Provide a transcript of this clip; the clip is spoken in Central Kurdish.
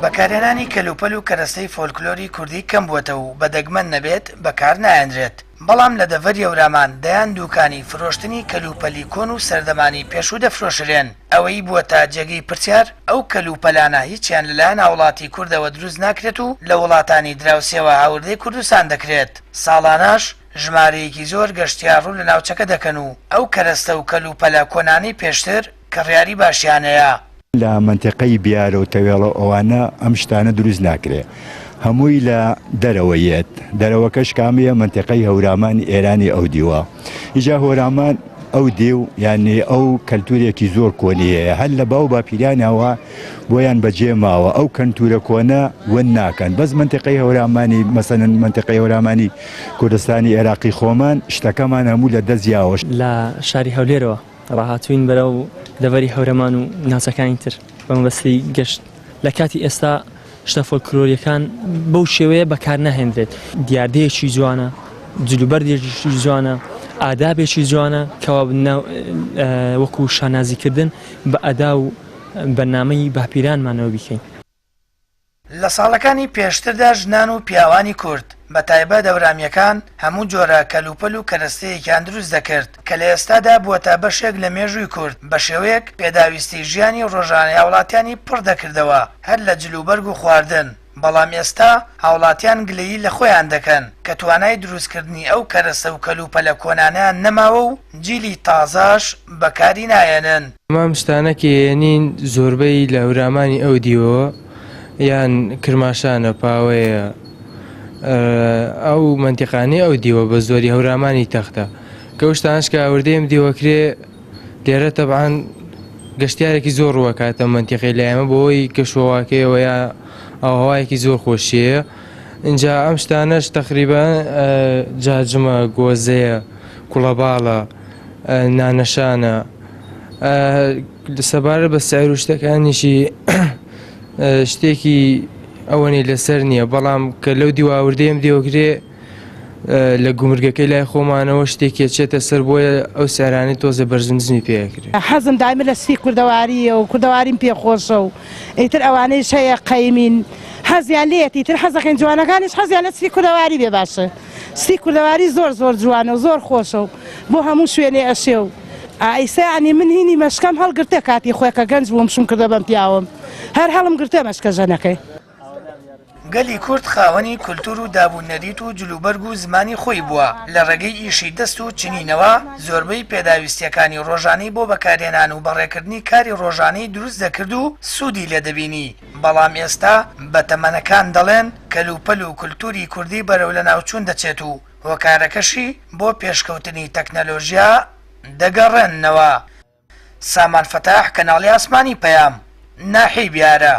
بەکارهێنانی کەلوپەل و کەرەستەی فۆلکلۆری کوردی کەم بووەتە و بە دەگمەن نەبێت بەکار نایەنرێت، بەڵام لە دەڤەری هەورامان دەیان دووکانی فرۆشتنی کەلوپەلی کۆن و سەردەمانی پێشوو دەفرۆشرێن، ئەوەی بووەتە جێگەی پرسیار ئەو کەلوپەلانە هیچیان لەلایەن هاوڵاتی کوردەوە دروست ناکرێت و لە وڵاتانی دراوسێوە هاوردەی کوردستان دەکرێت، ساڵانەش ژمارەیەکی زۆر گەشتیار ڕوو لە ناوچەکە دەکەن و ئەو کەرەستە و کەلوپەلە کۆنانەی پێشتر کڕیاری باشیان هەیە. لە مەنتیقەی بیارە و تەوێڵە و ئەوانە ئەم شتانە دروست ناکرێ هەمووی لە دەرەوە یەت دەرەوەکەش کامیە مەنتیقەی هەورامان ئێرانی ئەو دیوە ئیجا هۆرامان ئەو دیو یانی ئەو کەلتورێکی زۆر کۆنی هەیە هەر لە باو باپیرانەوە بۆیان بەجێ ماوە ئەو کەنتورە کۆنە ون ناکەن بەس مەنتیقەی هەورامانی مەسەلەن مەنتیقەی هەورامانی کوردستانی ئێراقی خۆمان شتەکەمان هەموو لە دەست یاوە. لە شاری هەولێرەوە ڕاهاتووین بەرەو دەڤەری هەورەمان و ناوچەکانی تر بە مەبەستی گەشت. لە کاتی ئێستا شتە فۆلکلۆرییەکان بەو شێوەیە بەکار ناهێندرێت. دیاردەیەکی جوانە، جلوبەرگێکی جوانە، ئادابێکی جوانە کەوا وەکوو شانازیکردن بە ئەدا و بەرنامەی باپیرانمانەوە بیکەین. لە ساڵەکانی پێشتردا ژنان و پیاوانی کورد، بە تایبەت هەورامییەکان، هەموو جۆرە کەلوپەل و کەرەستەیەکیان دروست دەکرد، کە لە ئێستادا بووەتە بەشێک لە مێژووی کورد، بە شێوەیەک پێداویستی ژیانی ڕۆژانەی هاوڵاتیانی پڕ دەکردەوە، هەر لە جلوبەرگ و خواردن، بەڵام ئێستا هاوڵاتیان گلەیی لە خۆیان دەکەن، کە توانای دروستکردنی ئەو کەرەستە و کەلوپەلە کۆنانەیان نەماوە و جیلی تازەش بەکاری ناهێنن. ئەم شتانە کە یەنین زۆربەی لە هەورامانی ئەو دیوەوە یان کرماشانە پاوەیە ئەو مەنتیقانەی ئەو دیوە بە زۆری هەورامانی تەختە کە ئەو شتانەش کە ئاوردەی ئەم دیوە کرێ لێرە تەبعەن گەشتیارێکی زۆر ڕووەکاتە ئەم مەنتیقەی لای ئێمە بەهۆی کەشوهەواکەیەوە یا ئاوهەوایەکی زۆر خۆشیەیە ئینجا ئەم شتانەش تەقریبا جاجمە گۆزەیە کوڵەباڵە نانەشانە سەبارەت بە سعر و شتەکانیشی شتێکی ئەوەنەی لەسەر نییە بەڵام کە لەو دیواوردەیەم دێوەکرێ لە گومرگەکەی لای خۆمانەوە شتێکی چێتە سەر بۆیە ئەو سعرانەی تۆزێ بەرزنزمی پێکرێ. حەزم دایمە لە شتی کوردەوارییە و کوردەواریم پێ خۆشە و ئیتر ئەوانەیش هەیە قەیمین حەزیان لێیەتی ئیتر حەزەکەین جوانەکانیش حەزیان لە شتی کوردەواری بێ باشە شتی کوردەواری زۆر زۆر جوانە و زۆر خۆشە و بۆ هەموو شوێنێ ئەشێ و ئایسە یانی من هینی مەشکەم هەڵگرتە کاتی خۆی کە گەنج بووم شوم کردە بەم پیاوم هەر هەڵم گرتە مەشکە ژەنەکەی. گەلی کورد خاوەنی کولتوور و داب و نەریت و جلوبەرگ و زمانی خۆی بووە، لە ڕێگەی ئیشی دەست و چنینەوە زۆربەی پێداویستییەکانی ڕۆژانەی بۆ بەکارهێنان و بەڕێکردنی کاری ڕۆژانەی دروست دەکرد و سوودی لێ دەبینی، بەڵام ئێستا بەتەمەنەکان دەڵێن کەلوپەل و کولتووری کوردی بەرەو لەناوچوون دەچێت و هۆکارەکەشی بۆ پێشکەوتنی تەکنەلۆژیا دەگەڕێننەوە. سامان فەتاح، کەناڵی ئاسمانی پەیام، ناحیەی بیارە.